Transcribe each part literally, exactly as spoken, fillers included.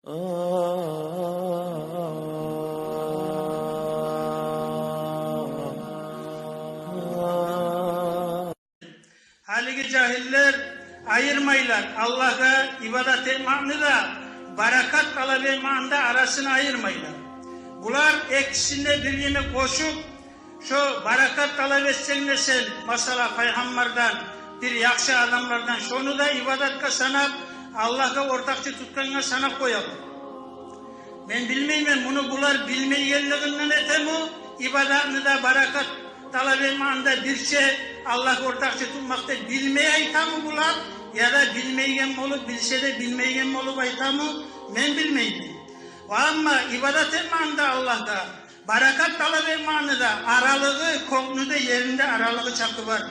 Гьалиги жагьиллер айырмайлар Аллагьгъа ибадат этмекни де, баракат талап этмекни де арасын айырмайлар. Булар экисин де бир-бирине къошуп, шо баракат талап этсенг де сен, масала, пайхаммардан, бир яхшы адамлардан, шону да ибадатгъа санап, Аллагьгъа ортакъчы тутгъангъа санап къоялар. Мен билмеймен, муну булар билмейгенлигинден этеми, ибадатны да, баракат талап этмекни де бирче Аллагьгъа ортакъчы тутмакъ деп билмей айтамы булар, яда билмейген болуп, билсе де билмейген болуп айтамы, мен билмеймен. Ва амма ибадат этмекни де Аллагьгъа, баракат талап этмекни де аралыгъы кёкню де, ерни де аралыгъы чакъы бар.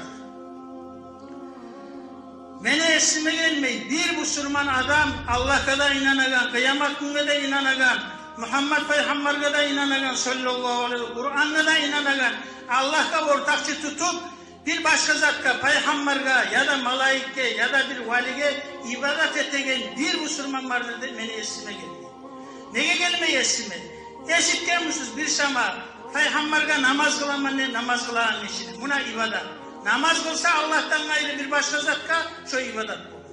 Мени эсиме гелмей, бир бусурман адам, Аллагьгъа да инанагъан, къыямат гюнге де инанагъан, Мугьаммат пайхаммаргъа да инанагъан, саллаллагьу алайгьи, Къурангъа да инанагъан, Аллагьгъа ортакъчы тутуп, бир башгъа затгъа, пайхаммаргъа яда малайикге, яда бир валиге ибадат этеген бир бусурман бардыр деп мени эсиме гелмей. Неге гелмей эсиме? Эшитгенмисиз бир сама пайхаммаргъа намаз къыламан деп намаз къылагъан гишини? Муна ибадат. Намаз къылса Аллагьдан къайры бир башгъа затгъа, шо ибадат бола.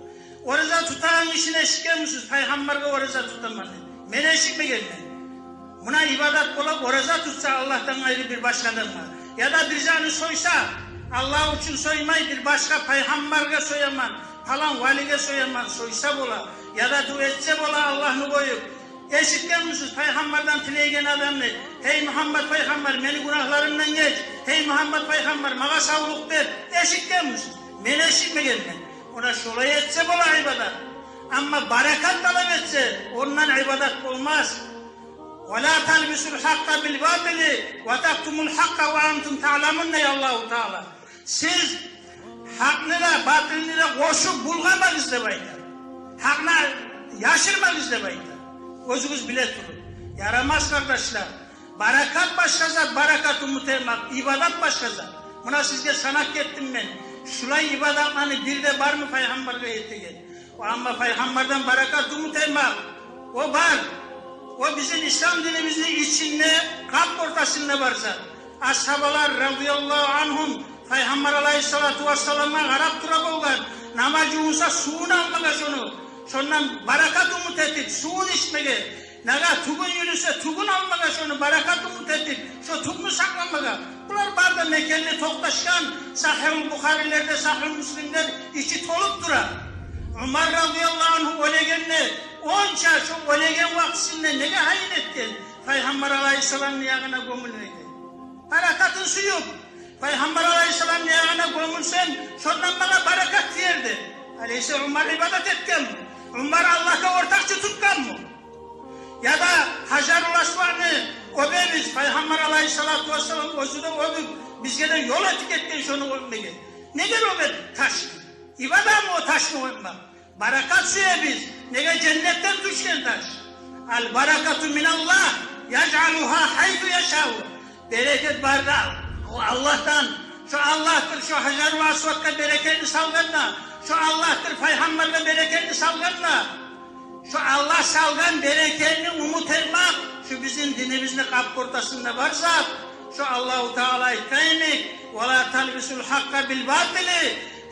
Ораза тутагъан гишини эшитгенмисиз, пайхаммаргъа ораза тутаман деп? Мен эшитмегенмен. Муна ибадат бола, ораза тутса Аллагьдан къайры бир башгъа адамгъа. Яда бир затны сойса, Аллагь учун соймай, бир башгъа, пайхаммаргъа сояман, палан валиге сояман, сойса бола. Яда дуа этсе бола Аллагьны къоюп. Эшитгенмисиз пайхаммардан тилейген адамны: «Гьей Мугьаммат пайхаммар, мени гюнагьларымдан геч, гьей Мугьаммат пайхаммар, магъа савлукъ бер»? Эшитгенмисиз? Мен эшитмегенмен. Она шолай этсе бола ибадат. Амма баракат талап этсе, ондан ибадат болмас. «Ва ла талбисул гьакъкъа бил батили ва тактумул гьакъкъа ва антум таъламун», дей Аллагьу Таала. Сиз гьакъны да, батилни де къошуп булгъамагъыз деп айта. Гьакъны яшырмагъыз деп айта, оьзюгюз биле туруп. Ярамас, къардашлар. Баракат башгъа зат, баракат умут этмек, ибадат башгъа зат. Муна сизге санап гетдим мен. Шулай ибадатланы бири де бармы пайхаммаргъа этеген? Амма пайхаммардан баракат умут этмек, о бар. О бизин ислам динибизни ичинде, къап ортасында бар зат. Асгьабалар, радияллагьу ангьум, пайхаммар алайгьиссалату вассаламгъа къарап тура болгъан, намаз жувунса сувун алмагъа шону, шондан баракат умут этип, сувун ичмеге. Нагагь тюгюн юрюсе, тюгюн алмагъа шону, баракат умут этип, шо тюкню сакъламагъа. Булар бары да мекенли токъташгъан, Сагьигьул Бухарилерде, Сагьигьул Муслимлер ичи толуп тура. Умар, радияллагьу ангьу, оьлегенде, онча шо оьлеген вакътисинде неге гьайын этген? Пайхаммар алайгьиссаламны ягъына гёмюлмеге. Баракатын сююп, Пайхаммар алайгьиссаламны ягъына гёмюлсем, шондан магъа баракат тиер деп. Алайса Умар ибадат этгенми? Умар Аллагьгъа ортакъчы тутгъанмы? Яда Гьажарул Асвадны оьбебиз, Пайхаммар алайгьиссалату вассалам оьзю де оьбюп, бизге де ёл этип гетген шону оьбмеге. Неге оьбе ташны? Ибадатмы о ташны оьбмек? Баракат сюебиз. Неге, женнетден тюшген таш. Ал баракату миналлагь, яжъалугьа гьайсу яшау. Берекет бар да, о Аллагьдан. Шо Аллагьдыр, шо Гьажарул Асвадгъа берекетни салгъан да, шо Аллагьдыр Пайхаммаргъа берекетни салгъан да. Шо Аллагь салгъан берекетни умут этмек, шо бизин динибизни къап ортасында бар зат. Шо Аллагьу Таала айтгъан йимик: «Ва ла талбисул гьакъкъа бил батили».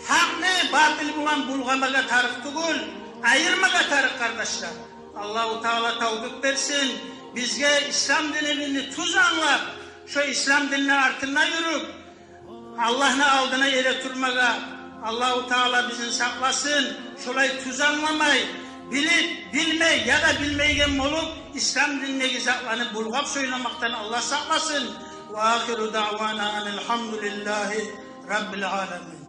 Гьакъны батил булан булгъамагъа тарыкъ тюгюл, айырмагъа тарыкъ, къардашлар. Аллагьу Таала тавфикъ берсин бизге ислам динибизни тюз англап, шо ислам динни артында юрюп, Аллагьны алдына эретурмагъа. Аллагьу Таала бизин сакъласын, шолай тюз англамай, билип, билмей яда билмейген болуп, ислам диндеги затланы булгъап сёйлемекден Аллагь сакъласын. Ва ахиру даъвана анил гьамдулиллагьи раббил аламин.